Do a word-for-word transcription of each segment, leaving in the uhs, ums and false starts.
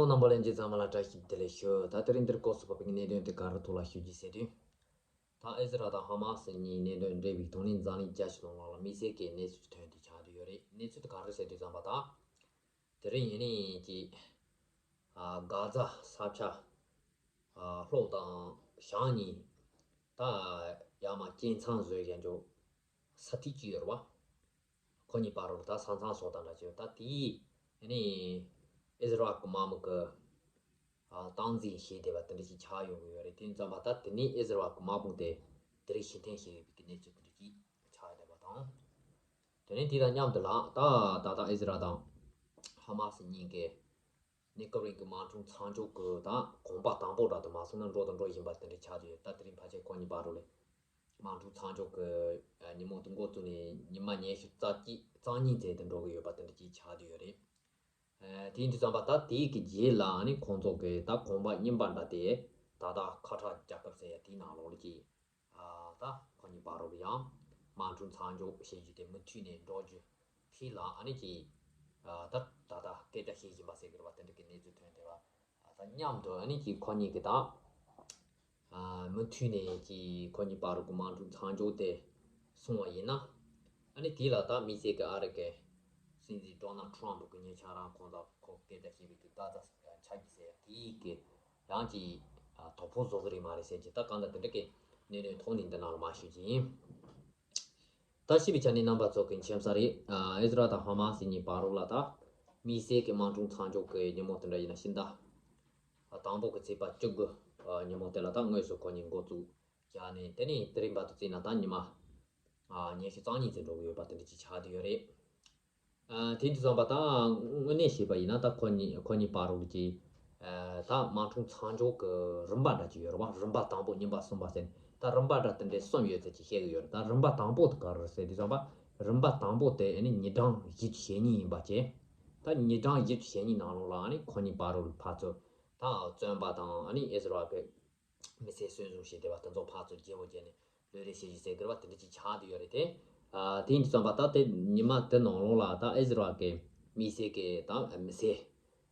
རྣམ་པ་ལྷན་རྒྱས་ཚང་མ་ལ་བཀྲ་ཤིས་བདེ་ལེགས་ཞུ། ད་དེ་རིང་འདིར་སྐབས་སུ་བབས་པའི་གནད་དོན་དེ་ག་རེ་ཐོག་ལ་ཞུ་རྒྱུ་ཟེར་དུས། ད་ཨི་ཟི་རལ་དང་ཧ་མ་སི་གཉིས་གནད་དོན་འབྲེལ་བའི་ཐོག་ནས་འཛམ་གླིང་རྒྱ་ཆེ་ནང་ལོགས་ལ་དམིགས་བསལ་གྱི་གནས་ཚུལ་ཐོན་ཏེ་ཆགས་བསྡད་ཡོད་རེད། གནས་ཚུལ་དེ་ག་རེ་ཟེར་དུས་ཙམ་པ་ད། དེ་རིང་ཡིན་ནའི་ཀྱི། ཨ། གྷ་ཛ་ས་ཆ། ཨ། ལྷོ་དང་བྱང་གཉིས། ད་ཡར་མར་སྐྱེད་མཚམས་བཟོས་བཞག་འཇོག་ས་ཐིག་ཅིག་ཡོད་རེད་བ། ཁོ་གཉིས་བར་རུ་ད་ས་མཚམས་སོགས་དང་འདྲ་ཅིག་ཡོད། ད་དེའི་ཨ་ནི་ཨི་ཟི་རལ་གྱི་དམག་དམངས་ཀྱི། ཨ། སྟངས་འཛིན་བྱས་བསྡད་པ་དེ་འདྲ་ཞིག་ཆགས་ཡོང་གི་ཡོད་རེད། དེ་ཙམ་པ་ད་དེ་ནས་ཨི་ཟི་རལ་གྱི་དམག་དཔུང་དེ་དེ་རིང་ཕྱིར་འཐེན་བྱས་ཡོད་པའི་གནས་ཚུལ་དེ་འདྲ་ཞིག་ཆགས་བསྡད་པ་དང་། དེ་ནས་དེ་དང་མཉམ་དུ་ལ་ད་ད་ལྟ་ཨི་ཟི་རལ་དང་ཧ་མ་སི་གཉིས་ཀས་གནས་སྐབས་རིང་གི་དམག་འཁྲུག་མཚམས་འཇོག་གི་ད་གོམ་པ་དང་པོ་འདྲ་དུ་མ་སོང་ན་འགྲོ་དང་འགྲོ་བཞིན་པ་དེ་འདྲ་ཆགས་བསྡད་ཡོད། ད་དེ་རིང་ཕལ་ཆེར་ཁོ་གཉིས་བར་རུ་ལས་དམག་འཁྲུག་མཚམས་འཇོག་གི་ཉིན་མོ་དེ་འགོ་བཙུགས་ནས་ཉི་མ་ཉི་ཤུ་རྩ་གཅིག་རྩ་གཉིས་ཙམ་དུ་འགྲོ་གི་ཡོད་པ་དེ་འདྲ་ཅིག་ཆགས་བསྡད་ཡོད་རེད། ཨ། དེ་ཡིན་དུས་ཙམ་པ་ད་དེའི་གི་རྗེས་ལ་ནི་ཁོང་ཚོ་གི་ད་གོམ་པ་རྙིང་པ་འདྲ་དེ་ད་ལྟ་ཁ་ཐག་རྒྱལ་ཁབ་ཟེར་ཡ་དེའི་ནང་ལོགས་ལ་ཀྱི། ཨ། ད་ཁོ་གཉིས་བར་རུ་ཡང་དམག་འཁྲུག་མཚམས་འཇོག་བྱེད་རྒྱུ་དེ་མུ་མཐུད་ནས་འགྲོ་རྒྱུ་དེ་ལ་ཨ་ནི་ཀྱི། ཨ། ད་ད་ལྟ་སྐད་ཆ་བཤད་བཞིན་པ་ཟེར་གི་རེད་བ། དེ་འདྲ་གི་གནས་ཚུལ་ཐོན་བསྡད་པ། ཨ། ད་མཉམ་དུ་ཨ་ནི་ཀྱི་ཁོ་གཉིས་ཀྱི་ད། ཨ། མུ་མཐུད་ནས་ཀྱི་ཁོ་གཉིས་བར་གྱི་དམག་འཁྲུག་མཚམས་འཇོག་དེ་སོང་བ་ཡིན་ན། ཨ་ནི་དེ་ལ་ད་དམིགས་བསལ་གྱི་ཨ་རི་གི་སྲིད་འཛིན་ཌོ་ནལ་ཊམ་གྱི་ཉེ་ཆར་རང་ཁོང་དང་ཁོ་སྐད་ཆ་བཤད་པའི་གི་ད་ད་ཆ་རྒྱུས་ཟེར་ཡ་དེའི་གི་ཡང་ཀྱི། ཨ། དོ་ཕོག་བཟོ་གི་རེད་མ་རེད་ཟེར་གྱི་ད་གང་ལྟར་དེ་འདྲ་གི་གནད་དོན་ཐོག་ནས་འདི་ནང་ལ་མར་ཞུ་གི་ཡིན། ད་ཞིབ་པའི་ཆ་ནས་རྣམ་པ་ཚོ་གི་མཁྱེན་གསལ་རེད། ཨ། ཨི་ཟི་རལ་དང་ཧ་མ་སི་གཉིས་བར་རུ་ལ་ད་དམིགས་བསལ་གྱི་དམག་འཁྲུག་མཚམས་འཇོག་གི་ཉིན་མོ་དེ་འདྲ་ཡིན་ན་ཕྱི་ཟླ། ཨ། དང་པོ་གི་ཚེས་པ་བཅུ་དགུ། ཨ། ཉིན་མོ་དེ་ལ་ད་དངོས་སུ་ཁོ་གཉིས་འགོ་བཙུགས་བཞག་ནས་དེ་ནས་དེ་རིང་བར་དུ་བརྩིས་ན་ད་ཉི་མ། ཨ། ཉི་ཤུ་རྩ་གཉིས་ཙམ་འགྲོ་གི་ཡོད་པ་དེ་འདྲ་ཅིག་ཆགས་བསྡད་ཡོད་རེད། ཨ། དེ་འདྲ་ཙམ་པ་ད་དངོས་གནས་བཤད་པ་ཡིན་ན་ད་ཁོ་གཉིས་ཁོ་གཉིས་བར་རུ་གྱི། ཨ། ད་དམག་འཁྲུག་མཚམས་འཇོག་གི་རིམ་པ་འདྲ་ཅིག་ཡོད་རེད་བ། རིམ་པ་དང་པོ་གཉིས་པ་གསུམ་པ་ཟེར་ནས་ད་རིམ་པ་འདྲ་དེ་འདྲའི་གསུམ་ཡོད་ཚད་ཅིག་བཤད་གི་ཡོད་རེད། ད་རིམ་པ་དང་པོ་དེ་ག་རེ་རེད་ཟེར་དུས་ཙམ་པ་རིམ་པ་དང་པོ་དེ་ཨ་ནི་ཉིན་གྲངས་བཞི་བཅུ་ཞེ་གཉིས་ཡིན་པ་བྱས། ད་ཉིན་གྲངས་བཞི་བཅུ་ཞེ་གཉིས་ནང་ལོགས་ལ་ཨ་ནི་ཁོ་གཉིས་བར་རུ་ཕར་ཚུར་ད་བཙོན་པ་དང་ཨ་ནི་ཨི་ཟི་རལ་གྱི་མི་སེར་གསོན་བཟུང་བྱས་བསྡད་པ་དེ་ཚོ་ཕར་ཚུར་བརྗེ་པོ་བརྒྱབ་ནས་ལོ་རེ་བྱས་བྱས་ཟེར་གི་རེད་བ། དེ་འདྲ་ཅིག་ཆགས་བསྡད་ཡོད་རེད་དེ། ཨ། དེ་ཡིན་དུས་ཙམ་པ་ད་དེ་ཉི་མ་དེ་ནང་ལོགས་ལ་ད་ཨི་ཟི་རལ་གྱི་མི་སེར་གྱི་ད་མི་སེར་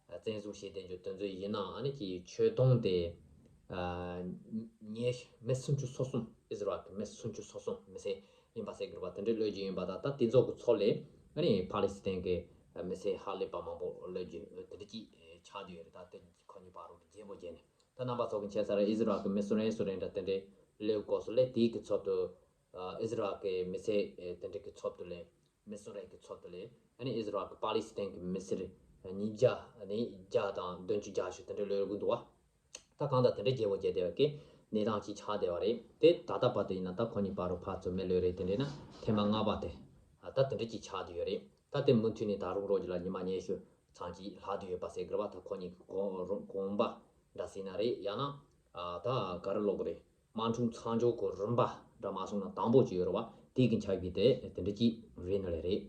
བཙན་བཟུང་བྱས་བསྡད་རྒྱུ་དེ་ཚོ་ཡིན་ན་ཨ་ནི་ཀྱི་ཆོད་གཏོང་དེ། ཨ། ཉེ་མི་སུམ་ཅུ་སོ་གསུམ། ཨི་ཟི་རལ་གྱི་མི་སུམ་ཅུ་སོ་གསུམ་མི་སེར་ཡིན་པ་ཟེར་གི་རེད་བ། དེ་འདྲའི་ལོ་རྒྱུས་ཡིན་པ་ད་ད་དེ་ཚོ་གི་ཚོ་ལས་ཨ་ནི་ཕ་ལི་སི་ཐན་གྱི་མི་སེར་ཧ་ལས་པ་མང་པོ་ལོ་རྒྱུས་དེ་འདྲ་ཅིག་ཆགས་བསྡད་ཡོད་རེད། ད་དེ་ཁོ་གཉིས་བར་རུ་བརྗེ་པོ་བརྒྱབ་ནས། ད་རྣམ་པ་ཚོ་གི་མཁྱེན་གསལ་རེད། ཨི་ཟི་རལ་གྱི་མི་སུ་རེ་སུ་རེ་འདྲ་དེ་འདྲའི་ལོའི་སྐབས་སུ་ལས་དེའི་གི་ཚབ་ཏུ། ཨ། ཨི་ཟི་རལ་གྱི་མི་སེར་དེ་འདྲའི་གི་ཚབ་ཏུ་ལས་མི་སུ་རེ་གི་ཚབ་ཏུ་ལས་ཨ་ནི་ཨི་ཟི་རལ་གྱི་པ་ལི་སི་ཐན་གྱི་མི་སེར་ཉིས་བརྒྱ་ནས་བརྒྱ་དང་བདུན་ཅུ་གྱ་བཞི་དེ་འདྲའི་ལོ་རེ་དགོས་འདུག་བ། ད་གང་ལྟར་དེ་འདྲའི་བརྗེ་པོ་བརྒྱབ་བསྡད་པ་གི་གནས་སྟངས་ཅིག་ཆགས་བསྡད་པ་རེད་དེ། ད་ལྟ་བར་དུ་ཡིན་ན་ད་ཁོ་གཉིས་བར་རུ་ཕར་ཚུར་མི་ལོ་རེ་དེ་འདྲའི་ན་ཐེངས་མ་ལྔ་པ་དེ། ཨ། ད་དེ་འདྲ་ཅིག་ཆགས་བསྡད་ཡོད་རེད། ད་དེ་མུ་མཐུད་ནས་ད་རུང་རོགས་ཀྱི་ལ་ཉི་མ་ཉི་ཤུ་ཙམ་ཅིག་ལྷག་བསྡད་ཡོད་པ་ཟེར་གི་རེད་བ། ད་ཁོ་གཉིས་ཀྱི་གོམ་གོམ་པ་འདྲ་ཟེར་ན་རེད། ཡང་ན། ཨ། ད་ག་རེ་ལབ་དགོས་རེད། དམག་འཁྲུག་མཚམས་འཇོག་གི་རིམ་པ་འདྲ་མ་སོང་ན་དང་པོ་ཅིག་ཡོད་རེད་བ། དེ་གི་ཆ་གི་དེ་དེ་འདྲ་ཅིག་རེད་ནི་ལས་རེད།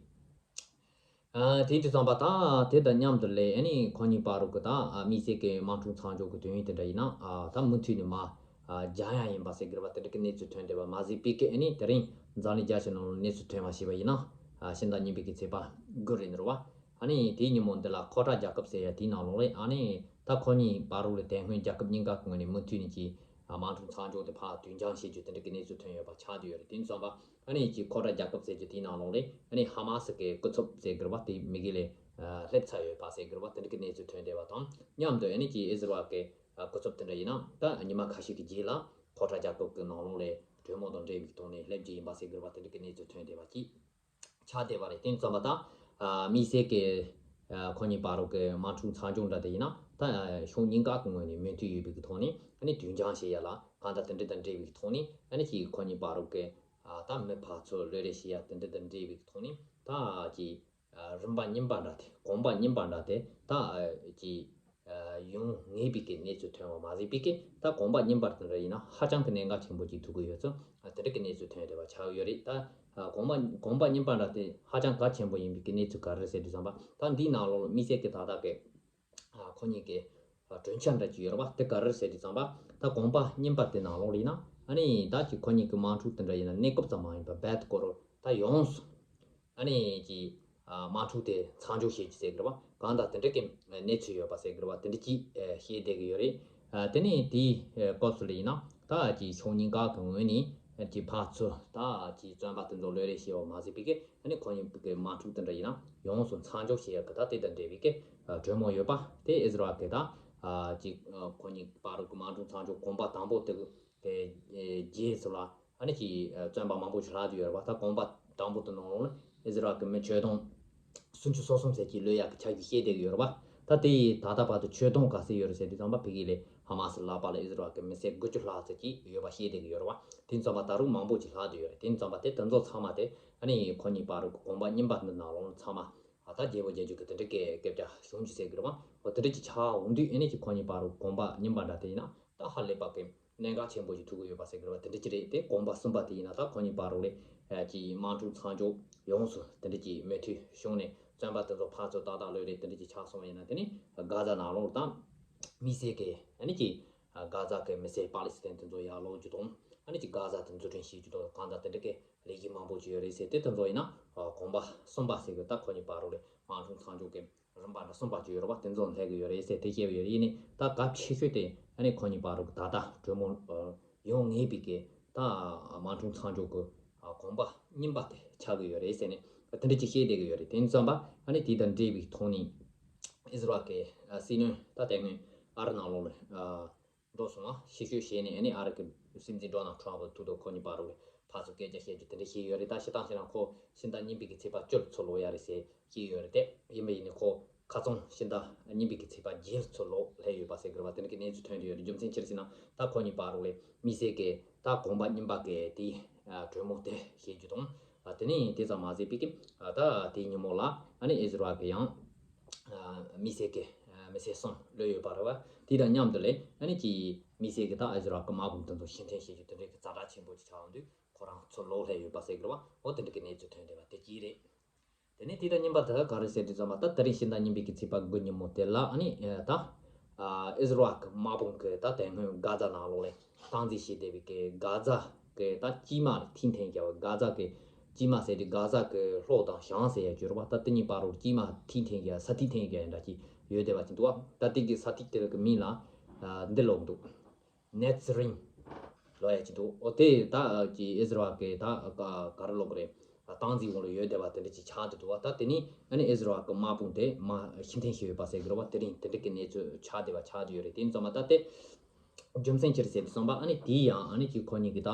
ཨ། དེ་དུས་ཙམ་པ་ད་དེ་དང་མཉམ་དུ་ལས་ཨ་ནི་ཁོ་གཉིས་བར་རུ་གི་ད། ཨ། དམིགས་བསལ་གྱི་དམག་འཁྲུག་མཚམས་འཇོག་གི་དུས་ཡུན་དེ་འདྲ་ཡིན་ན། ཨ། ད་མུ་མཐུད་ནས་མར། ཨ། རྒྱག་ཡ་ཡིན་པ་ཟེར་གི་རེད་བ། དེ་འདྲ་གི་གནས་ཚུལ་ཐོན་བསྡད་པ་མ་ཟད་པའི་གི་ཨ་ནི་དེ་རིང་འཛམ་གླིང་རྒྱ་ཆེ་ནང་ལ་གནས་ཚུལ་ཐོན་པ་ཞིག་པ་ཡིན་ན། ཨ། ཕྱི་ཟླ་གཉིས་པའི་གི་ཚེས་པ་དགུ་རེད་ནི་རེད་བ། ཨ་ནི་དེའི་ཉིན་མོ་འདི་ལ་ཁོ་ཊ་རྒྱལ་ཁབ་ཟེར་ཡ་དེའི་ནང་ལོགས་ལ་ཨ་ནི་ད་ཁོ་གཉིས་བར་རུ་ལ་དེ་སྔོན་རྒྱལ་ཁབ་གཉིས་ཀ་གི་ངོས་ནས་མུ་མཐུད་ནས་ཀྱི། ཨ། དམག་འཁྲུག་མཚམས་འཇོག་དེ་ཕར་དུས་འགྱངས་བྱེད་རྒྱུ་དེ་འདྲ་གི་གནས་ཚུལ་ཐོན་ཡོད་པ་ཆགས་བསྡད་ཡོད་རེད། དེ་ཙམ་པ་ཨ་ནི་ཀྱི་ཁོ་ཊ་རྒྱལ་ཁབ་ཟེར་རྒྱུ་དེའི་ནང་ལོགས་ལ་ཨ་ནི་ཧ་མ་སི་གི་སྐུ་ཚབ་ཟེར་གི་རེད་བ། དེ་མི་གི་ལས། ཨ། སླེབས་ཚར་ཡོད་པ་ཟེར་གི་རེད་བ། དེ་འདྲ་གི་གནས་ཚུལ་ཐོན་བསྡད་པ་དང་མཉམ་དུ་ཨ་ནི་ཀྱི་ཨི་ཟི་རལ་གི། ཨ། སྐུ་ཚབ་དེ་འདྲ་ཡིན་ན་ད་ཉི་མ་ཁ་ཤས་ཀྱི་རྗེས་ལ་ཁོ་ཊ་རྒྱལ་ཁབ་ཀྱི་ནང་ལོགས་ལ་གྲོས་མོལ་དང་འབྲེལ་བའི་ཐོག་ནས་སླེབས་རྒྱུ་ཡིན་པ་ཟེར་གི་རེད་བ། དེ་འདྲ་གི་གནས་ཚུལ་ཐོན་བསྡད་པ་ཅིག་ཆགས་བསྡད་པ་རེད། དེ་ཙམ་པ་ད། ཨ། དམིགས་བསལ་གྱི། ཨ། ཁོ་གཉིས་བར་རུ་གི་དམག་འཁྲུག་མཚམས་འཇོག་འདྲ་དེ་ཡིན་ན་ད། ཨ། ཕྱོགས་གཉིས་ཀ་གི་ངོས་ནས་མོས་མཐུན་ཡོད་པའི་གི་ཐོག་ནས་ཨ་ནི་དུས་འགྱངས་བྱེད་ཡ་ལ་གང་ལྟར་དེ་འདྲ་དང་འབྲེལ་བའི་གི་ཐོག་ནས་ཨ་ནི་ཀྱི་ཁོ་གཉིས་བར་རུ་གི། ཨ། ད་མི་ཕར་ཚུར་ལོ་རེ་བྱེད་ཡ་དེ་འདྲ་དང་འབྲེལ་བའི་གི་ཐོག་ནས་ད་ཀྱི། ཨ། རིམ་པ་རྙིང་པ་འདྲ་དེ། གོམ་པ་རྙིང་པ་འདྲ་དེ་ད། ཨ། ཀྱི། ཨ། ཡོང་ངེས་པའི་གི་གནས་ཚུལ་ཐོན་པ་མ་ཟད་པའི་གི་ད་གོམ་པ་རྙིང་པ་དེ་འདྲ་ཡིན་ན་ཧ་ཅང་གི་གནད་འགག་ཆེན་པོ་ཅིག་ཐུག་གི་ཡོད་ཚུལ། ཨ། དེ་འདྲ་གི་གནས་ཚུལ་ཐོན་བསྡད་པ་ཆགས་ཡོད་རེད། ད། ཨ། གོམ་པ་གོམ་པ་རྙིང་པ་འདྲ་དེ་ཧ་ཅང་གལ་ཆེན་པོ་ཡིན་པའི་གི་གནས་ཚུལ་ག་རེ་རེད་ཟེར་དུས་ཙམ་པ་ད་འདིའི་ནང་ལོགས་ལ་དམིགས་བསལ་གྱི་ད་ལྟ་གི། ཨ། ཁོ་གཉིས་ཀྱི། ཨ། གྲོས་འཆར་འདྲ་ཅིག་ཡོད་རེད་བ། དེ་ག་རེ་རེད་ཟེར་དུས་ཙམ་པ་ད་གོམ་པ་རྙིང་པ་དེ་ནང་ལོགས་ལ་ཡིན་ན་ཨ་ནི་ད་ཀྱི་ཁོ་གཉིས་ཀྱི་དམག་འཁྲུག་དེ་འདྲ་ཡིན་ན་གནས་སྐབས་ཙམ་མ་ཡིན་པར་རྦད་དེ་སྐོར་ད་ཡོངས་སུ། ཨ་ནི་ཀྱི། ཨ། དམག་འཁྲུག་དེ་མཚམས་འཇོག་བྱེད་རྒྱུ་ཟེར་གི་རེད་བ། གང་ལྟར་དེ་འདྲ་གི་གནས་ཚུལ་ཡོད་པ་ཟེར་གི་རེད་བ། དེ་འདྲ་ཅིག་བཤད་བསྡད་གི་ཡོད་རེད། དེ་ནས་དེའི་སྐབས་སུ་ལ་ཡིན་ན་ད་ཅིག་ཕྱོགས་གཉིས་ཀ་གི་ངོས་ནས་ཅིག་ཕར་ཚུར་ད་ཅིག་བཙོན་པ་དེ་ཚོ་གློད་རེས་བྱས་པ་མ་ཟད་པའི་གི་ཨ་ནི་ཁོ་གཉིས་ཀྱི་དམག་འཁྲུག་དེ་འདྲ་ཡིན་ན་ཡོངས་སུ་མཚམས་འཇོག་བྱེད་ཡག་གི་ད་དེ་དང་འབྲེལ་བའི་གི་གྲོས་མོལ་ཡོད་པ་དེ་ཨིས་ར་ཨེལ་གི་ད་ཅིག་ཁོ་གཉིས་བར་གི་དམག་འཁྲུག་མཚམས་འཇོག་གོམ་པ་དང་པོ་དེ་གི་དེ་རྗེས་སུ་ལ་ཨ་ནི་ཅིག་བཙོན་པ་མང་པོ་ཞིག་ལྷག་བསྡད་ཡོད་རེད་བ། ད་གོམ་པ་དང་པོ་དེ་ནང་ལོགས་ནས་ཨིས་ར་ཨེལ་གི་མི་བྱོལ་སྟོང་སུམ་ཅུ་སོ་གསུམ་ཟེར་གྱི་གློད་ཡག་གི་ཆ་རྐྱེན་བཤད་བསྡད་ཀྱི་ཡོད་རེད་བ། ད་དེ་ཡི་ད་ལྟ་བར་དུ་བྱོལ་སྟོང་ག་ཚད་ཡོད་རེད་ཟེར་དུས་ཙམ་པ་ཕ་གི་ལ་ཧ་མ་སི་ལག་པ་ལ་ཨིས་ར་ཨེལ་གི་མི་སེར་དགུ་བཅུ་ལྷག་ཙམ་ཅིག་ཡོད་པ་བཤད་བསྡད་ཀྱི་ཡོད་རེད་བ། དེ་ཙམ་པ་ད་རུང་མང་པོ་ཅིག་ལྷག་བསྡད་ཡོད་རེད། དེ་ཙམ་པ་དེ་དེ་ཚོ་ཚང་མ་དེ་ཨ་ནི་ཁོ་གཉིས་བར་གི་གོམ་པ་རྙིང་པ་འདི་ནང་ལོགས་ཚང་མ་ད་རྒྱལ་པོ་རྒྱལ་བརྒྱུད་ཀྱི་དེ་འདྲ་སྐད་སྐད་ཆ་གཞུང་གི་ཟེར་གྱི་རེད་བ། འོ་དེ་འདྲ་ཅིག་ཆགས་འོང་དུས་ཨ་ནི་ཅིག་ཁོ་གཉིས་བར་གི་གོམ་པ་རྙིང་པ་འདྲ་དེ་ཡིན་ན་ད་ཧ་ལས་པ་གི་གནད་འགག་ཆེན་པོ་ཞིག་ཐུག་གི་ཡོད་པ་ཟེར་གི་རེད་བ། དེ་འདྲ་ཅིག་རེད། དེ་གོམ་པ་གསུམ་པ་དེ་ཡིན་ན་ད་ཁོ་གཉིས་བར་རོགས་ལས་ཀྱི་དམག་འཁྲུག་མཚམས་འཇོག་ཡོངས་སུ་དེ་འདྲ་ཅིག་མོས་མཐུན་བྱུང་ནས་བཙོན་པ་དེ་ཚོ་ཕར་ཚུར་ཏག་ཏག་གློད་རེས་དེ་འདྲ་ཅིག་ཆགས་སོང་བ་ཡིན་ན་དེ་ནི་གྷ་ཛ་ནང་ལོགས་དང་དམིགས་བསལ་གི་ཨ་ནི་ཅིག་གྷ་ཛ་གི་མི་སེར་པ་ལི་སི་ཐན་དེ་ཚོ་ཡར་ལོག་རྒྱུ་དང་ཨ་ནི་ཅིག་གྷ་ཛ་དེ་འཛུགས་སྐྲུན་བྱེད་རྒྱུ་དང་གང་ལྟར་དེ་འདྲ་གི་ལས་གཞི་མང་པོ་ཅིག་ཡོད་རེད་ཟེར། དེ་དེ་ཚོ་ཡིན་ན་གོམ་པ་གསུམ་པ་ཟེར་གི་ད་ཁོ་གཉིས་བར་རོགས་ལས་དམག་འཁྲུག་མཚམས་འཇོག་གི་རིམ་པ་འདྲ་གསུམ་པ་ཅིག་ཡོད་རེད་བ། དེ་ཚོ་སླེབས་ཀྱི་ཡོད་རེད་ཟེར་དེ་བཤད་ཡོད་རེད། ཡིན་ནའི་ད་གལ་ཆེ་ཤོས་དེ་ཨ་ནི་ཁོ་གཉིས་བར་རོགས་ད་ལྟ་གྲོས་མོལ་ཡོང་ངེས་པའི་གི་ད་དམག་འཁྲུག་མཚམས་འཇོག་གི་གོམ་པ་རྙིང་པ་དེ་ཆགས་ཀྱི་ཡོད་རེད་ཟེར་ནས་དེ་འདྲ་ཅིག་བཤད་བསྡད་ཀྱི་ཡོད་རེད། དེ་ཙམ་པ་ཨ་ནི་དེ་དང་འབྲེལ་བའི་ཐོག་ནས་ཨིས་ར་ཨེལ་གི་སྲིད་བློན་ད་དེ་སྔོན་ཨ་རི་ནང་ལོགས་ལ་འགྲོ་སོང་བ་ཤི་ཤོས་བྱས་ནས་ཨ་ནི་ཨ་རི་གི་སྲིད་འཛིན་ཌོ་ནལ་ཊམ་ཕུ་ཐུག་དུས་ཁོ་གཉིས་བར་རོགས་ཕར་ཚུར་སྐད་ཆ་བཤད་རྒྱུ་དེ་འདྲ་བྱས་ཡོད་རེད། ད་སྤྱིར་བཏང་བྱས་ན་ཁོ་ཕྱི་ཟླ་གཉིས་པའི་གི་ཚེས་པ་བཅུ་ལ་ཚུར་ལོག་ཡ་རེད་ཟེར་བཤད་ཡོད་རེད། དེ་ཡིན་པ་ཡིན་ནའི་ཁོ་ཁ་རྩང་ཕྱི་ཟླ་གཉིས་པའི་གི་ཚེས་པ་བརྒྱད་ལ་ཚུར་ལོག་སླེབས་ཡོད་པ་ཟེར་གི་རེད་བ། དེ་འདྲ་གི་གནས་ཚུལ་ཐོན་བསྡད་ཡོད་རེད། རྒྱུ་མཚན་ཅི་རེད་ཟེར་ན་ད་ཁོ་གཉིས་བར་རོགས་ལས་དམིགས་བསལ་གི་ད་གོམ་པ་རྙིང་པ་གི་དེ་གྲོས་མོལ་དེ་བྱེད་རྒྱུ་དང་དེ་ནས་དེ་ཙམ་མ་ཟད་པའི་གི་ད་དེའི་ཉིན་མོ་ལ་ཨ་ནི་ཨིས་ར་ཨེལ་གི་ཡང་དམིགས་བསལ་གི་མི་སེར་གསུམ་གློད་ཡོད་པ་རེད་བ། དེ་དང་མཉམ་དུ་ལས་ཨ་ནི་ཅིག་དམིགས་བསལ་གི་ད་ཨིས་ར་ཨེལ་གི་དམག་དཔུང་དེ་ཚོ་ཕྱིར་འཐེན་བྱེད་རྒྱུ་དེ་འདྲའི་གི་ཛ་དྲག་ཆེན་པོ་ཅིག་ཆགས་ཡོང་དུས་ཁོ་རང་ཚུར་ལོག་སླེབས་ཡོད་པ་ཟེར་གི་རེད་བ། འོ་དེ་འདྲ་གི་གནས་ཚུལ་ཐོན་བསྡད་པ་དེ་གཅིག་རེད། དེ་ནས་དེ་དང་མཉམ་པ་དེ་ག་རེ་ཟེར་དུས་ཙམ་པ་ད་དེ་རིང་ཕྱི་ཟླ་གཉིས་པའི་གི་ཚེས་པ་དགུ་ཉིན་མོ་དེ་ལ་ཨ་ནི་ད་ཨིས་ར་ཨེལ་གི་དམག་དཔུང་གི་ད་དེ་སྔོན་གྷ་ཛ་ནང་ལོགས་ལ་སྟངས་འཛིན་བྱེད་བསྡད་པའི་གི་གྷ་ཛ་གི་ད་དཀྱིལ་མ་ལ་ཐིག་འཐེན་རྒྱག་པ། གྷ་ཛ་གི་དཀྱིལ་མ་ཟེར་དུས་གྷ་ཛ་གི་ལྷོ་དང་བྱང་ཟེར་ཡ་གྱུར་བ། ད་དེ་གཉིས་བར་རོགས་དཀྱིལ་མ་ཐིག་འཐེན་རྒྱག་ས་ཐིག་འཐེན་རྒྱག་ཡ་འདྲ་ཅིག་ཡོད་བསྡད་པ་ཅིག་འདུག་བ། ད་དེ་གི་ས་ཐིག་དེ་གི་མིང་ལ་འདི་ལབ་འདུག་ནེ་ཛི་རིམ་ལབ་ཡ་ཅིག་འདུག་འོ་དེ་ད་ཀྱི་ཨིས་ར་ཨེལ་གི་ད་ག་རེ་ལབ་དགོས་རེད། སྟངས་འཛིན་འོག་ལ་ཡོད་བསྡད་པ་དེ་འདྲ་ཅིག་ཆགས་བསྡད་འདུག་བ། ད་དེ་ནི་ཨ་ནི་ཨིས་ར་ཨེལ་གི་དམག་དཔུང་དེ་མར་ཕྱིར་འཐེན་བྱས་ཡོད་པ་ཟེར་གི་རེད་བ། དེ་རིང་དེ་འདྲ་གི་གནས་ཚུལ་ཆགས་བསྡད་པ་ཆགས་བསྡད་ཡོད་རེད། དེ་ཡིན་ཙང་མ་ད་དེ་རྒྱུ་མཚན་ཅི་རེད་ཟེར་དུས་ཙམ་པ་ཨ་ནི་དེ་ཡང་ཨ་ནི་ཅིག་ཁོ་གཉིས་ཀྱི་ད་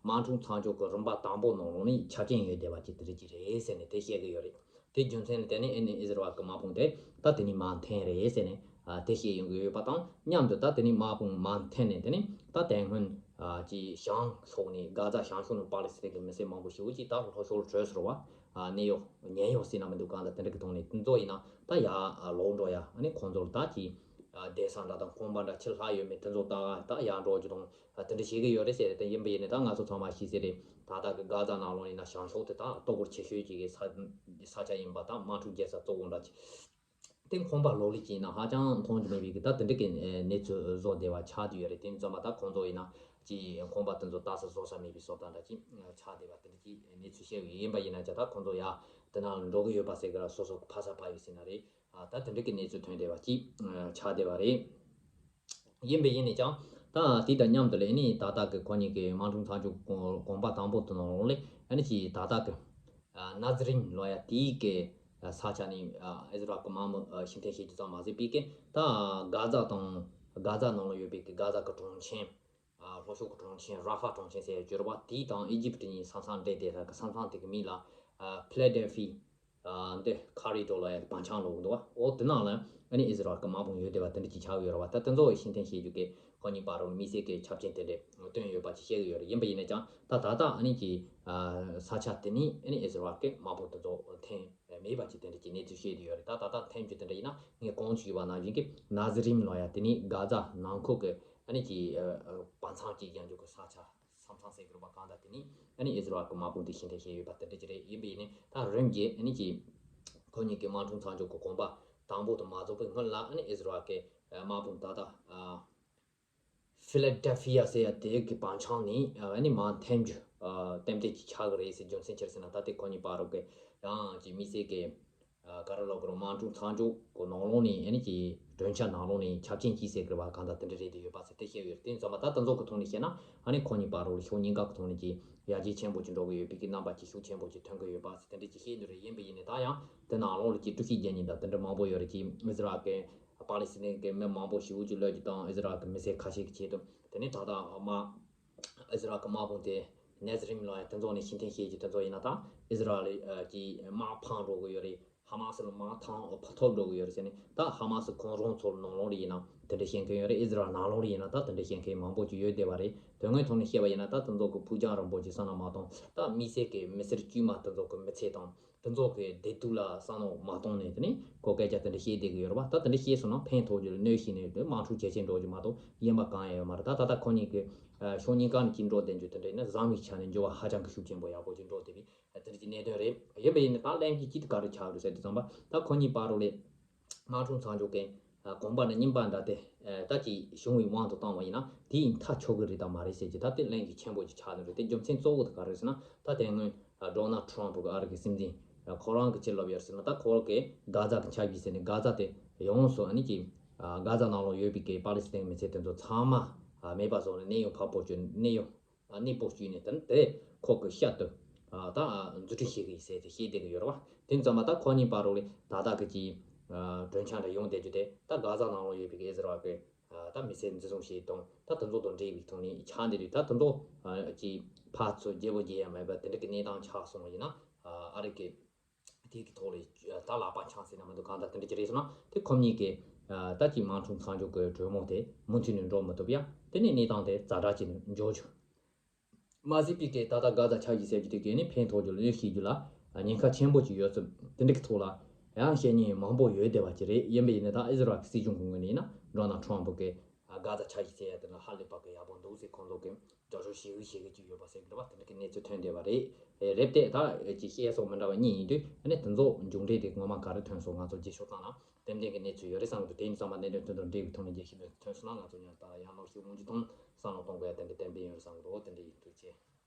དམག་འཁྲུག་མཚམས་འཇོག་གི་རིམ་པ་དང་པོ་ནང་ལོགས་ནས་ཆ་རྐྱེན་ཡོད་བསྡད་པ་ཅིག་དེ་འདྲ་ཅིག་རེད་ཟེར་ནས་དེ་བཤད་གི་ཡོད་རེད། དེ་རྒྱུ་མཚན་ལ་བརྟེན་ནས་ཨ་ནི་ཨིས་ར་ཨེལ་གྱི་དམག་དཔུང་དེ་ད་དེ་ནས་མར་འཐེན་རེད་ཟེར་ནས་ཨ་དེ་བཤད་ཡོང་གི་ཡོད་པ་དང་མཉམ་དུ་ད་དེ་ནས་དམག་དཔུང་མར་འཐེན་ནས་དེ་ནས་ད་དེ་སྔོན་ཨ་ཀྱི་བྱང་ཕྱོགས་ནས་གྷ་ཛ་བྱང་ཕྱོགས་ནས་པ་ལི་སི་ཐན་གྱི་མི་སེར་མང་པོ་ཞེ་པོ་ཅིག་ད་ལྷོ་ཕྱོགས་ལ་བྲོས་སོང་བ། ཨ་གནས་གཡོག་ཉེན་གཡོག་ཟེར་ན་མི་འདུག་གང་ལྟར་དེ་འདྲ་གི་ཐོག་ནས་དེ་ཚོ་ཡིན་ན་ད་ཡར་ལོག་འགྲོ་ཡ། ཨ་ནི་ཁོང་ཚོར་ད་ཀྱི་ཨ་བསྡད་ས་འདྲ་དང་ཁང་པ་འདྲ་ཕྱིར་ལྷག་ཡོད་མེད་དེ་ཚོ་ད་ད་ཡར་འགྲོ་རྒྱུ་དང་། ཨ་དེ་འདྲ་བྱེད་ཀྱི་ཡོད་རེད་ཟེར། དེ་ཡིན་པ་ཡིན་ནའི་ད་ང་ཚོ་ཚང་མ་ཤེས་གསལ་རེད། ད་ལྟ་གི་གྷ་ཛ་ནང་ལོགས་ཡིན་ན་བྱང་ཕྱོགས་དེ་ད་ལྟོ་གོར་ཆེ་ཤོས་ཀྱི་ས་ས་ཆ་ཡིན་པ་དང་དམག་འཁྲུག་རྒྱག་ས་གཙོ་བོ་འདྲ་ཅིག་དེ་ཁང་པ་ལོག་ལེབ་ཅིག་ཡིན་ན་ཧ་ཅང་མཐོང་རྒྱུ་མེད་པའི་གི་ད་དེ་འདྲ་གི་གནས་ཚུལ་བཟོ་བསྡད་པ་ཆགས་བསྡད་ཡོད་རེད། དེ་ཡིན་ཙང་མ་ད་ཁོང་ཚོ་ཡིན་ན་ཅིག་ཁང་པ་དེ་ཚོ་ལྟ་ས་བཟོ་ས་མེད་པའི་བཟོ་ལྟ་འདྲ་ཅིག་ཆགས་བསྡད་པ་དེ་འདྲ་ཅིག་གནས་ཚུལ་བཤད་ཡོད། ཡིན་པ་ཡིན་ན་ཅག་ད་ཁོང་ཚོ་ཡ་དེ་ནང་ལ་འགྲོ་གི་ཡོད་པ་ཟེར་གི་ར་སོ་སོ་གི་ཕ་ས་ཕ་ཡུལ་ཟེར་ན་རེད། ཨ་ད་དེ་འདྲ་གི་གནས་ཚུལ་ཐོན་བསྡད་པ་ཅིག་ཨ་ཆགས་བསྡད་པ་རེད། ཡིན་པ་ཡིན་ནས་ཀྱང་ད་དེ་དང་མཉམ་དུ་ལས་ནི་ད་ལྟ་གི་ཁོ་གཉིས་ཀྱི་དམག་འཁྲུག་མཚམས་འཇོག་གོམ་པ་དང་པོ་དེ་ནང་ལོགས་ལས་ཨ་ནི་ཅིག་ད་ལྟ་གི་ཨ་ནཱ་ཛི་རིམ་ལབ་ཡ་དེའི་གི་ས་ཆ་ནས་ཨ་ཨིས་ར་ཨེལ་གི་དམག་མི་ཨ་ཕྱིར་འཐེན་བྱེད་རྒྱུ་ཙམ་མ་ཟད་པའི་གི་ད་གྷ་ཛ་དང་གྷ་ཛ་ནང་ལ་ཡོད་པའི་གི་གྷ་ཛ་གི་གྲོང་ཁྱེར་ཨ་ལྷོ་ཕྱོགས་ཀྱི་གྲོང་ཁྱེར་ར་ཧྥ་གྲོང་ཁྱེར་ཟེར་ཡ་གྱུར་པ་དེ་དང་ཨི་ཇིབ་གཉིས་ས་མཚམས་འབྲེལ་བསྡད་ས་གི་ས་མཚམས་དེ་གི་མིང་ལ་ཨ་ཕི་ལ་ཌེལ་ཕི་ཨ་འདི་ཁ་རི་ཌོ་ལབ་ཡ་བང་ཆེན་ལབ་འདུག་བ། འོ་དེ་ནང་ལ་ཨ་ནི་ཨིས་ར་ཨེལ་གི་དམག་དཔུང་ཡོད་བསྡད་པ་དེ་འདྲ་ཅིག་ཆགས་ཡོད་རེད་བ། ད་དེ་ཚོ་ཕྱིར་འཐེན་བྱེད་རྒྱུ་གི་ཁོ་གཉིས་བར་རོགས་དམིགས་བསལ་གྱི་ཆ་རྐྱེན་དེ་འདྲ་བཏོན་ཡོད་པ་ཅིག་བཤད་ཀྱི་ཡོད་རེད། ཡིན་པ་ཡིན་ན་ཀྱང་ད་ད་ལྟ་ཨ་ནི་ཀྱི་ཨ་ས་ཆ་དེ་ནས་ཨ་ནི་ཨིས་ར་ཨེལ་གི་དམག་དཔུང་དེ་ཚོ་འཐེན་མེད་པ་ཅིག་དེ་འདྲ་ཅིག་གནས་ཚུལ་བཤད་བསྡད་ཡོད་རེད། ད་ད་ལྟ་འཐེན་རྒྱུ་དེ་འདྲ་ཡིན་ན་ངས་གོང་ཞུས་པ་ནང་བཞིན་གྱི་ནཱ་ཛི་རིམ་ལབ་ཡ་དེ་ནི་གྷ་ཛ་ནང་ཁུལ་གྱི་ཨ་ནི་ཀྱི་ཨ་ཨ་བང་ཆེན་གྱི་ཡང་འཇུག་གི་ས་ཆ། ས་མཚམས་ཟེར་གྱི་རེད་པ། གང་ལྟར་དེ་ནི་ཨ་ནི་ཨིས་ར་ཨེལ་གྱི་དམག་དཔུང་དེ་ཕྱིར་འཐེན་བྱས་ཡོད་པ་དེ་འདྲ་ཅིག་རེད། ཡིན་པས་ནི་ད་རིམ་གྱིས་ཨ་ནི་ཀྱི་ཁོ་གཉིས་ཀྱི་དམག་འཁྲུག་མཚམས་འཇོག་གི་གོམ་པ་དང་པོ་དེ་མ་རྫོགས་པའི་སྔོན་ལ་ཨ་ནི་ཨིས་ར་ཨེལ་གྱི་དམག་དཔུང་ད་ལྟ་ཨ་ཕི་ལ་ཌེལ་ཕི་ཡ་ཟེར་ཡ་དེ་གི་བང་ཆེན་ནས་ཨ་ནི་མར་འཐེན་རྒྱུ་ཨ་གཏན་འབེབས་ཀྱི་ཆགས་ཀྱི་རེད་ཟེར། རྒྱུ་མཚན་ཅི་རེད་ཟེར་ན་ད་ལྟའི་ཁོ་གཉིས་བར་རོགས་ཀྱི་ཡང་ཀྱི་དམིགས་བསལ་གྱི་ ག་རེ་ལབ་དགོས་རེད། དམག་འཁྲུག་མཚམས་འཇོག་གི་ནང་ལོགས་ནས་ཨ་ནི་ཀྱི་གྲོས་འཆར་ནང་ལོགས་ནས་ཆབ་ཆེན་གྱིས་ཟེར་གི་རེད་པ། གང་ལྟར་དེ་འདྲ་རེད་དེ་ཡོད་པ་ཟེར་དེ་བཤད་ཡོད་རེད། དེ་ཙམ་པ་ད་དེ་ཚོ་གི་ཐོག་ནས་བཤད་ན་ཨ་ནི་ཁོ་གཉིས་བར་རོགས་ལ་ཕྱོགས་གཉིས་ཀ་གི་ཐོག་ནས་ཀྱི་ཡར་རྒྱས་ཆེན་པོ་ཅིག་འགྲོ་གི་ཡོད་པའི་གི་རྣམ་པ་ཅིག་ཤུགས་ཆེན་པོ་ཅིག་ཐོན་གི་ཡོད་པ་ཟེར་དེ་འདྲ་ཅིག་བཤད་འདུག་རེད། ཡིན་པ་ཡིན་ནའི་ད་ཡང་དེ་ནང་ལོགས་ལ་ཀྱི་དཀྲུག་ཤིང་རྒྱག་མཁན་དང་དེ་འདྲ་མང་པོ་ཡོད་རེད། ཀྱི་ཨི་ཟི་རལ་གི་པ་ལི་སི་ཐན་གི་མི་མང་པོ་ཞེ་པོ་ཅིག་བློས་ཀྱི་དང་ཨི་ཟི་རལ་གི་མི་སེར་ཁ་ཤས་ཀྱི་ཆེད་དུ། དེ་ནས་ད་ལྟ་དམག་ཨི་ཟི་རལ་གི་དམག་དཔུང་དེ་ནེ་ཛི་རིམ་ལ་ཡང་དེ་ཚོ་ནས་ཕྱིར་འཐེན་བྱེད་ཀྱི་དེ་ཚོ་ཡིན་ན་ད་ཨི་ཟི་རལ་གྱི་དམག་འཕང་འགྲོ་གི་ཡོད་རེད། ཧ་མ་སི་ལ་དམག་ཐང་ཕུ་ཐོབ་འགྲོ་གི་ཡོད་རེད་ཟེར་ནས་ད་ཧ་མ་སི་ཁོང་རང་ཚོ་ནང་ལོགས་ལ་ཡིན་ན་དེ་འདྲ་བཤད་མཁན་ཡོད་རེད། ཨི་ཟི་རལ་ནང་ལོགས་ལ་ཡིན་ན་ད་དེ་འདྲ་བཤད་མཁན་མང་པོ་ཅིག་ཡོད་བསྡད་པ་རེད། དོན་དངོས་ཐོག་ནས་བཤད་པ་ཡིན་ན་ད་དེ་ཚོ་གི་ཕུགས་རྒྱང་རིང་པོ་ཅིག་བསམ་བློ་མ་བཏང་། ད་དམིགས་བསལ་གྱི་མི་སེར་དཀྱུས་མ་དེ་ཚོ་གི་མི་ཚེ་དང་དེ་ཚོ་གི་བདེ་སྡུག་ལ་བསམ་བློ་མ་བཏང་ནས་དེ་ནས་ཁོ་སྐད་ཆ་དེ་འདྲ་བཤད་བསྡད་ཀྱི་ཡོད་རེད་པ། ད་དེ་འདྲ་བཤད་སོང་ན་ཕན་ཐོགས་རྒྱུ་ལ་གནོད་བྱས་ནས་དེ་དམག་འཁྲུག་ཇེ་ཆེ་འགྲོ་རྒྱུ་མ་གཏོགས་གཞན་པ་གང་ཡང་ཡོད་མ་རེད། ད་ད་ལྟ་ཁོ་གཉིས་ཀྱི་ཕྱོགས་གཉིས་ཀ་ནས་ཅིག་འགྲོ་བསྡད་རྒྱུ་དེ་འདྲ་ཡིན་ན་བཟང་བའི་ཆ་ནས་འགྱུར་བ་ཧ་ཅང་གི་ཤུགས་ཆེན་པོ་ཡག་པོ་ཅིག་འགྲོ་བསྡད་པའི་དེ་འདྲ་གྱི་གནད་དོན་རེད། ཡིན་པ་ཡིན་ན་ད་གླེང་གཞི་ཅིག་དེ་ག་རེ་ཆགས་རེད་ཟེར་དུས་ཙམ་པ་ད་ཁོ་གཉིས་བར་རོགས་ལས་དམག་འཁྲུག་མཚམས་འཇོག་གི་གོམ་པ་འདྲ་རྙིང་པ་འདྲ་དེ་ད་ཅིག་བྱུང་བའི་དབང་དུ་བཏང་བ་ཡིན་ན་དེ་ཡིན་མཐའ་ཆོད་གི་རེད་དམ་མ་རེད་ཟེར་གྱི་ད་དེ་གླེང་གཞི་ཆེན་པོ་ཅིག་ཆགས་ནི་རེད། དེ་རྒྱུ་མཚན་གཙོ་བོ་དེ་ག་རེ་ཟེར་ན་ད་དེ་སྔོན་ཌོ་ནལ་ཊམ་ཕུ་གི་ཨ་རི་གི་སྲིད་འཛིན་ཁོ་རང་གི་ཅི་ལབ་ཡོད་ཟེར་ན་ད་ཁོ་རང་གི་གྷ་ཛ་གི་འཆར་གཞི་ཟེར་ནས་གྷ་ཛ་དེ་ཡོངས་སུ་ཨ་ནི་ཀྱི་གྷ་ཛ་ནང་ལོགས་ཡོད་པའི་གི་པ་ལི་སི་ཐན་གི་མི་ཚེ་དེ་ཚོ་ཚང་མ་མེད་པ་བཟོ་ནས་གནས་དབྱུང་འཕགས་པོ་བཅོས་གནས་དབྱུང་གནས་སྤོ་བཅུག་ནས་དེ་དེ་ཁོ་གི་ཤ་དུ་ད་རྫུ་འཕྲུལ་ཞིག་གི་ཟེར་ཏེ་བཤད་བསྡད་གི་ཡོད་རེད་བ། དེ་ཙམ་པ་ད་ཁོ་གཉིས་བར་རོགས་ལས་ད་ལྟ་གི་ཀྱི་གྲོས་འཆར་འདྲ་ཡོང་བསྡད་རྒྱུ་དེ་ད་གྷ་ཛ་ནང་ལོགས་ཡོད་པའི་གི་ཨི་ཟི་རལ་གི་ད་མི་སེར་འཛིན་བཟུང་བྱས་དང་ད་དེ་ཚོ་དང་འབྲེལ་བའི་ཐོག་ནས་ཆགས་བསྡད་དུས་ད་དེ་ཚོ་ཀྱི་ཕར་ཚུར་བརྗེ་པོ་བརྗེ་ཡ་མེད་པ་དེ་འདྲ་གི་གནས་སྟངས་ཆགས་སོང་བ་ཡིན་ན་ཨ་རི་གི་དེ་གི་ཐོག་ལ་ད་ལག་པ་འཆང་ཟེར་ན་མི་འདུག་གང་ལྟར་དེ་འདྲ་ཅིག་རེད་སོང་ན་དེ་ཁོ་གཉིས་ཀྱི་ད་ཀྱི་དམག་འཁྲུག་མཚམས་འཇོག་གི་གྲོས་མོལ་དེ་མུ་མཐུད་ནས་འགྲོ་མི་ཐུབ་ཡ། དེ་ནས་གནས་སྟངས་དེ་ཛ་དྲག་ཅིག་ནས་འགྱུར་ཆོག་མ་ཟད་པའི་གི་ད་ལྟ་གྷ་ཛ་འཆར་གཞི་ཟེར་རྒྱུ་དེ་གས་ནི་ཕན་ཐོགས་རྒྱུ་ལ་གནོད་ཤེས་རྒྱུ་ལ་ཉེན་ཁ་ཆེན་པོ་ཅིག་ཡོད་ཚུལ་དེ་འདྲ་གི་ཐོག་ལ་ཡང་བཤད་མཁན་མང་པོ་ཡོད་བསྡད་པ་ཅིག་རེད། ཡིན་པ་ཡིན་ན་ད་ཨི་ཟི་རལ་གི་སྲིད་གཞུང་གི་ངོས་ནས་ཡིན་ན་ཌོ་ནལ་ཊམ་ཕུ་གི་གྷ་ཛ་འཆར་གཞི་ཟེར་ཡ་དེ་ལ་ཧ་ལས་པ་གི་ཡག་པོ་འདུག་ཟེར་ཁོང་ཚོ་གི་འགྲོ་སོང་ཞེ་གི་ཞེ་གི་ཅིག་ཡོད་པ་ཟེར་གི་རེད་བ། དེ་འདྲ་གི་གནས་ཚུལ་ཐོན་བསྡད་པ་རེད། རེད་དེ་ད་ཅིག་བཤད་སོགས་མི་འདྲ་བ་གཉིས་ཡིན་དུས་ཨ་ནི་དེ་ཚོ་མཇུག་འབྲས་དེ་ངོ་མ་ག་རེ་ཐོན་སོང་ང་ཚོ་རྗེས་ཕྱོགས་བཏང་ན་ཏན་ཏན་གི་གནས་ཚུལ་ཡོད་རེད་བསམ་གི་འདུག་དེ་ཡིན་ཙང་མ་གནད་དོན་དེ་དང་འབྲེལ་བའི་ཐོག་ནས་རྒྱལ་ཞིབ་ཐོན་སོང་ན་ང་ཚོ་ཡང་ད་ཡང་ལོག་ཞིག་མུ་མཐུད་གཏོང་བསམ་བློ་གཏོང་དགོས་ཡ་དེ་འདྲ་གཏན་འབེབས་ཡོད་རེད་བསམ་གི་འདུག་དེ་འདྲ་ཡིན། ཐུགས་རྗེ་ཆེ།